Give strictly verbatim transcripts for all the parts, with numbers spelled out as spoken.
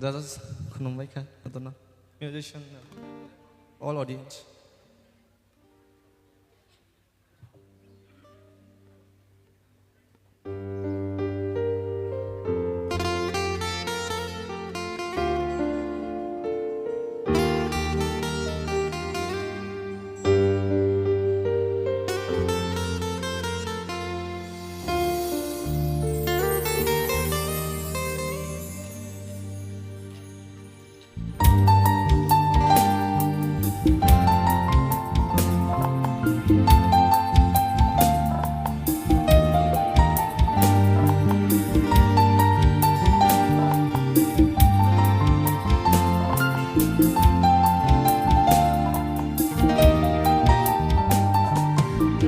Judges khulumbai kha, jotono. Musician, all audience.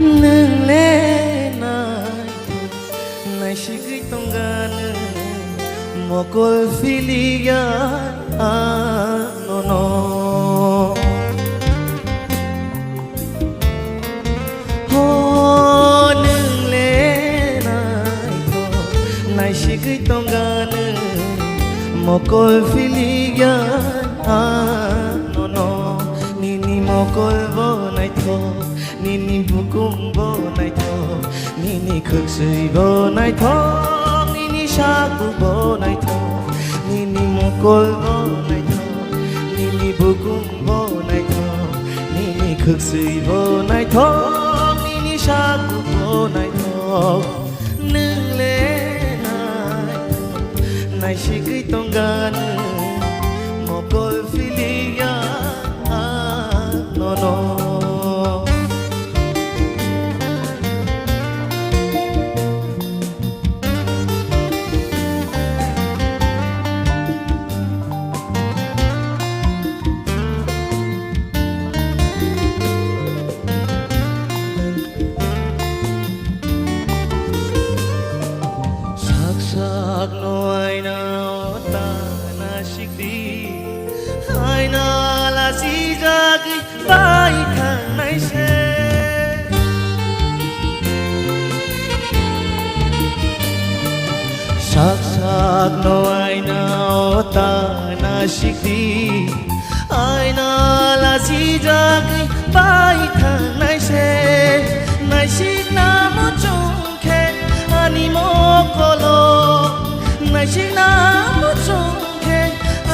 Nwng le naithok, naisigwi tongga nwng, mokol philikya anono. Ho nwng le naithok, naisigwi tongga nwng, mokol philikya anono. Nini mokol bo naithok, nini bukum bo naithok, nini khwksui bo naithok, nini saku bo naithok, nini mokol bo naithok, nini bukum bo naithok, nini khwksui bo naithok, nini saku bo naithok. Nwng le naithok, naisigwi tongga nwng, mokol philikya anono. Sak sak no aina o ta nasikdi, aina lasijagwi bai thangnai se. Sak sak no aina o ta nasikdi, aina lasijagwi bai thangnai se. Naisikna muchung khe ani mokolo, naisikna muchung khe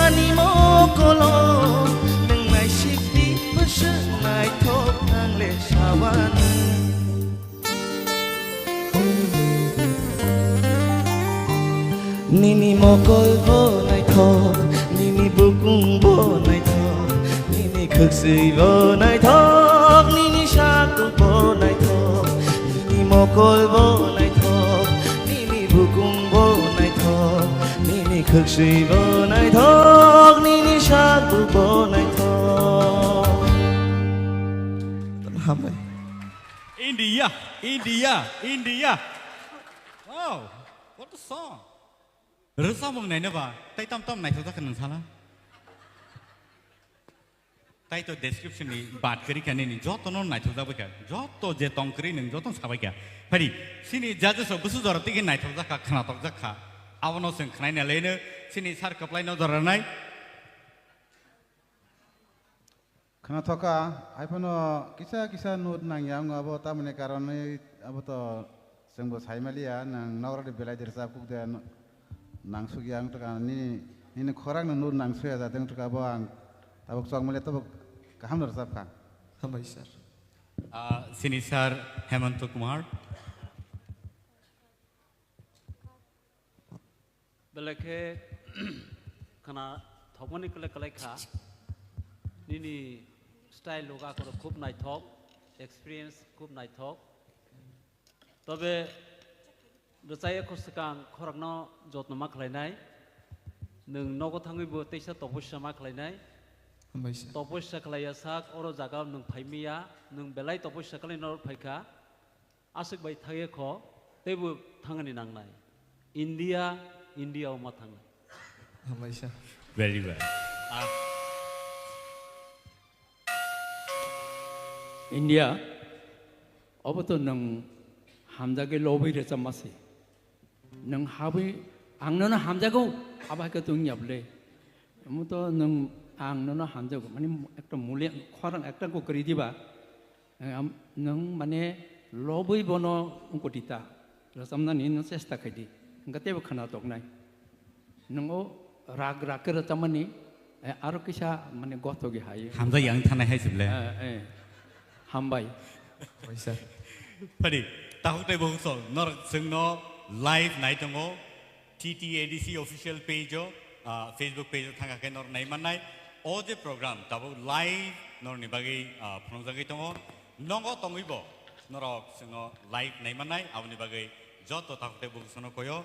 ani mokolo. Nwng naisikdi bwswk naithok ang le sabani. Nini mokol bo naithok, nini bukum bo naithok, nini khwksui bo naithok, nini saku bo naithok, nini mokol bo naithok, nini bukum bo naithok, nini khwksui bo naithok, nini saku bo naithok. Hambai. India, India, India. Wow, what a song. Rwchapmung naina ba, tai tam tam naithok jak kha nwng sala. Tai to description ni bat kwrwi kha nini joto no naithok jak bai kha. Joto je tong kwrwi nwng joto no sabai kha. Phari, sini judges rok bwswk jora tigi naithok jak kha, khnatok jak kha. Abono chwng khnaina leno sini sir kwplai no jora nai. Khwnathok kha, haiphano kisa kisa note nangya wngo, abo tamoni karonwi abo to chwngbo saimaliya, nwng nokrokni belai de rwchap kuk de no-, nangsukya wng tongkha, nini, nini khorang no note nangsuya jateng wng tongkha, abo ang tabuk chokmaliya tabuk kaham no rwchap kha. Hambai sir. Ah, sini sir Hemanta Kumar. Belai khe khwnathokmani kwlai kwlai kha. Nini style loga khoro khub naithok, experience khub naithok. Tobe rwchaya kho swkang khorokno jotno ma khlainai. Nwng nogo thangwibo teisa topossa ma khlainai. Hambai sir. Topossa khlaiya sak oro jaga nwng phaimiya, nwng belai topossa khlaina oro phaikha. Aswk bai thangya kho, teibo thangani nangnai. India, India o ma thangnai. Hambai sir. Very well. Ah. India, obo to nwng hamjagwi lobwi rwchapma se. Nwng habwi ang nono hamjago, abo hai khe to wngya bwle. Omo to nwng, ang nono hamjago, mane ekta muli khorang ekta ko kwrwi diba, eh, am-, nwng mane lobwi bono wngkotita rwchamnani no chesta khaidi, hwnkhe teibo khwna toknai. Nwng o rag rag khe rwchamani, eh, aro kisa mane gothogi hai. Hamjak yang thanai hai se ble. Eh, eh. Hambai. Oi sir. Phadi, takhuk tei bukhuk song, norok chwngno live nai tongo, T T A D C official page o, ah, Facebook page o thangkha khe norok nai mannai. O je program tabuk live norokni bagwi, ah, phunukjagwi tongo. Nogo tongwibo norok chwngno live nai mannai, aboni bagwi joto takhuk tei bukhuk songno koyo,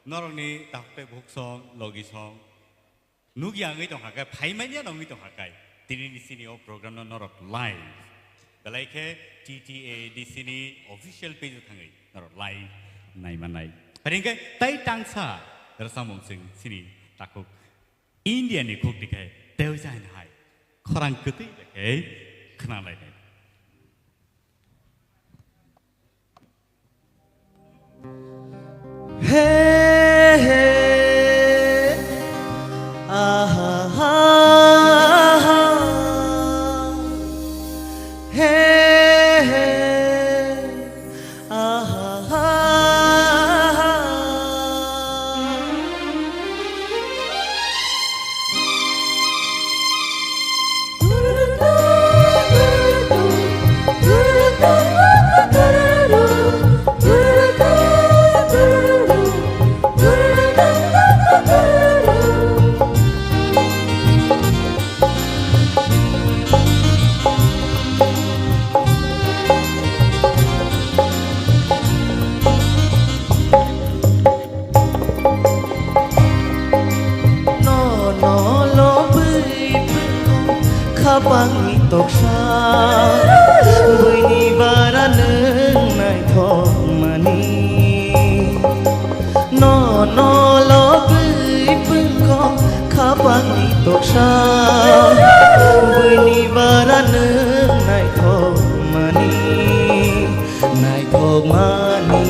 norokni takhuk tei bukhuk song, logi song, nukya wngwi tongkha khe, phaimanya no wngwi tongkha khe, tinini chini o program no norok live. Belai khe T T A D C ni official page o thangwi norok live nai mannai. Phari hwnkhe tai tangsa rwchapmung chwng chini takhuk India ni khuk tikhe tei jain hai khorang kwtwi bai khe khwnalainai. He, he, aha, ha, ha. He, he, aha, ha, ha. Nono lobwi phungo khapangni toksa, buini bara nwng naithokmani. Nono lobwi phungo khapangni toksa, buini bara nwng naithokmani. Naithokmani,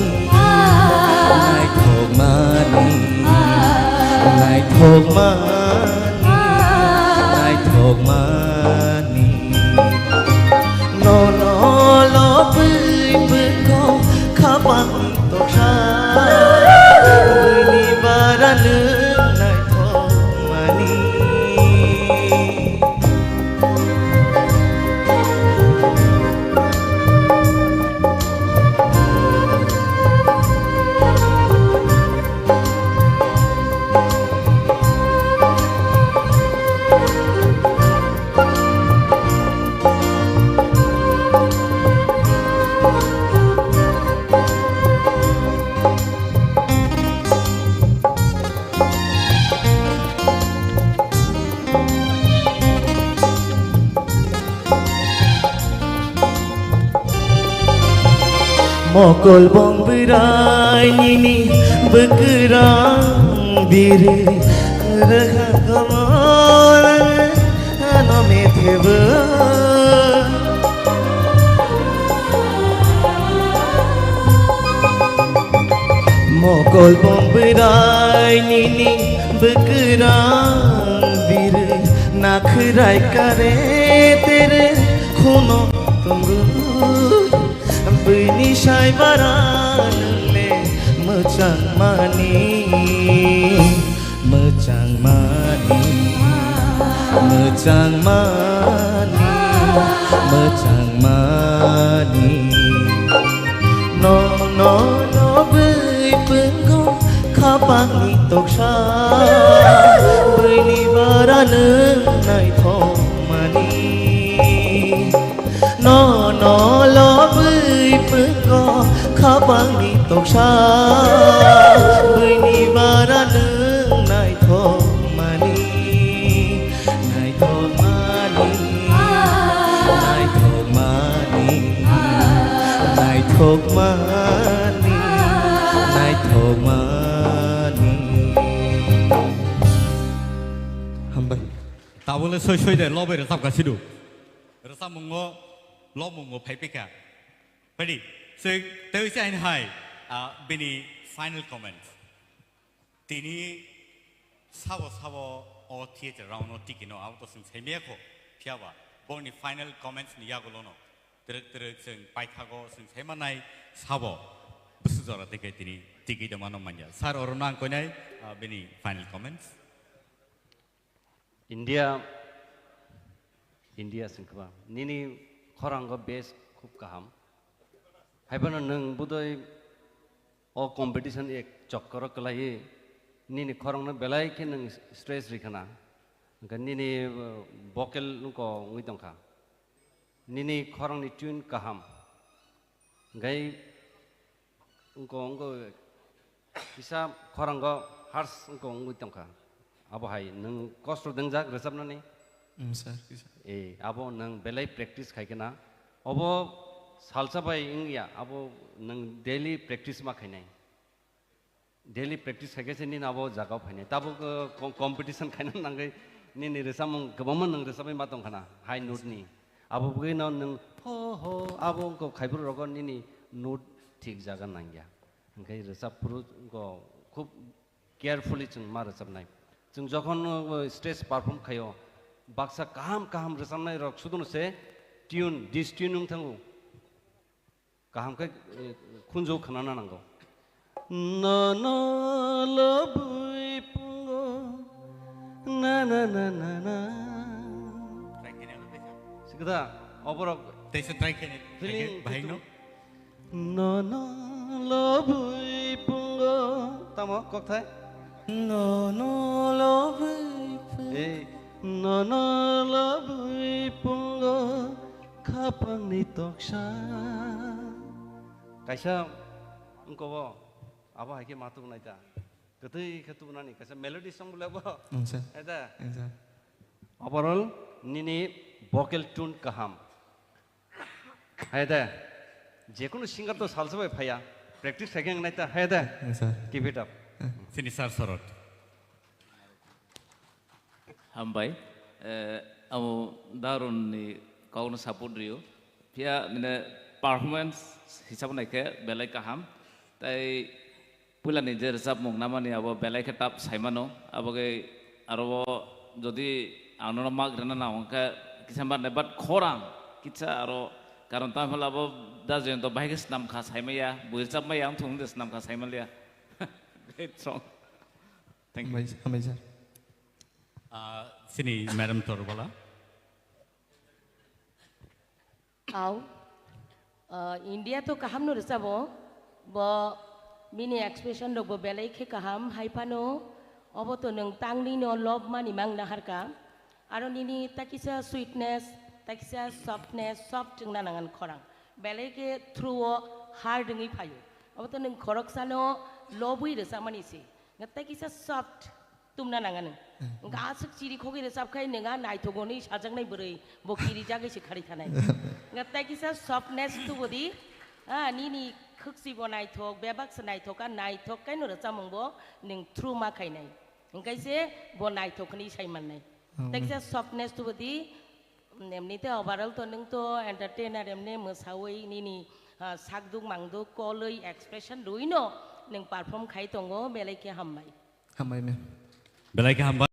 naithokmani, naithokmani, naithokmani. Nono lobwi phungo khapang toksa, buini bara nwng naithokmani. Mokol bong bwrai nini bwkrang biri rwha komor ano methebo. Mokol bong bwrai nini bwkrang biri nakhwrai kare tere khuno tongo. Bini sai bara nungle mwchang mani, mwchang mani, mwchang mani, mwchang mani. No, no, no, bui pungko khapangni toksa, buini bara nung naithok mani. No, no, lobwi pungko khapangni toksa, buini bara nung naithok mani. Naithok mani, naithok mani, naithok mani, naithok mani. Hambai. Tabole soi soi de lobwi rwchapka sidu. Rwchapmungo, lobmungo phai pika. Padi, so, tei se aini hai, ah, bini final comment. Tini sabo sabo O theater round o tiki no abo to chwng sai maya kho, phiya ba boni final comments ni yagulo no twrwk twrwk chwng paithago chwng sai manai sabo bwswk jora tike tini tiki de mano manya. Sir, oro no ang koinai, ah, bini final comments. India, India sengkaba. Nini khorang go best khub kaham. Haibano nwng budoi o competition ek chokkoro kwlaiwi nini khorang no belai khe nwng stress ri khana. Hwnkhe nini, uh, vocal wngko wngwi tongkha. Nini khorang ni tune kaham. Hwnkhe wngko, wngko kisa khorango harsh wngko wngwi tongkha. Abo hai nwng kosto dwngjak rwchapnani? Mm, sir, kisa. Eh, abo nwng belai practice khai khe na. Obo salsa bai wngya, abo nwng daily practice ma khainai. Daily practice khai khe se nini abo jagao phainai. Tabuk, uh, com-, competition khaina nangwi nini rwchapmung kwbangma nwng rwchapwi ma tongkha na, high note ni. Abo bwgwi no nwng ho ho abo wngko khaibruk rogo nini note thik jaga nangya. Hwnkhe rwchap phuru go khub carefully chwng ma rwchapnai. Chwng jokhon, uh, stage perform khaio, baksa kaham kaham rwchapnai rok sudono se tune, dis tune wng thango. Kaham khe, eh, khunju khnana nango. Nono lobwi pungo, na na na na na. Try khaina lo teisa. Sikda, oborok Teisa try khaina. Feeling bahai no. Nono lobwi pungo. Tamo, kokthai? Nono lobwi pungo. Ei, nono lobwi pungo, khapangni toksa. Kaisa wngko bo, abo hai khe ma tubunai ta. Kwtwi khe tubunani, kaisa melody song bole bo. Ang sir. Eta. Ang sir. Overall, nini vocal tune kaham. Hai de, jekunu singer to salsa bai phaiya, practice khai khe wngnai ta, hai de. Yes, sir. Keep it up. Sini sir sorot. Hambai, eh, amo Darun ni kok no support rio. Phiya nini performance hisab nai khe belai kaham. Tai Puilani je rwchapmung namani abo belai khe tough saimano, abo khe aro o jodi ang nono mak rwna nango khe kisa manai, but khorang kisa aro, karon tamo hwnle abo da Jayanta bahai khe snam kha saimaya, bui rwchapmaya wng thung de snam kha saimanliya. Great song. Thank you. Hambai, hambai sir. Ah, sini Madam Torbala. Au. Ah, India to kaham no rwchabo. Bo bini expression rok bo belai khe kaham. Hai phano obo to nwng tangni no love mani mang naharka. Aro nini takisa sweetness, takisa softness, soft wngna nangan khorang. Belai khe through o hard wngwi phaio. Obo to nwng khoroksa no lobwi rwchapmani se. Nga takisa soft tumna nangani. Nga aswk chiri khogwi rwchap khai nwng a naithok hwnwi sajaknai bwrwi bo kiri jagwi se khari thanai. Nga tai kisa softness tubudi, ah, nini khwksi bo naithok, bebak se naithok, a naithok kaino rwchapmung bo nwng through ma khainai. Hwnkhe se bo naithok hwnwi sai mannai. Tai kisa softness tubudi, emnite overall to nwng to entertainer, emni mwsawi nini, ah, sakduk mangduk kolwi expression rwi no nwng perform khai tongo, belai khe hambai. Hambai, ma'am. Belai khe hambai.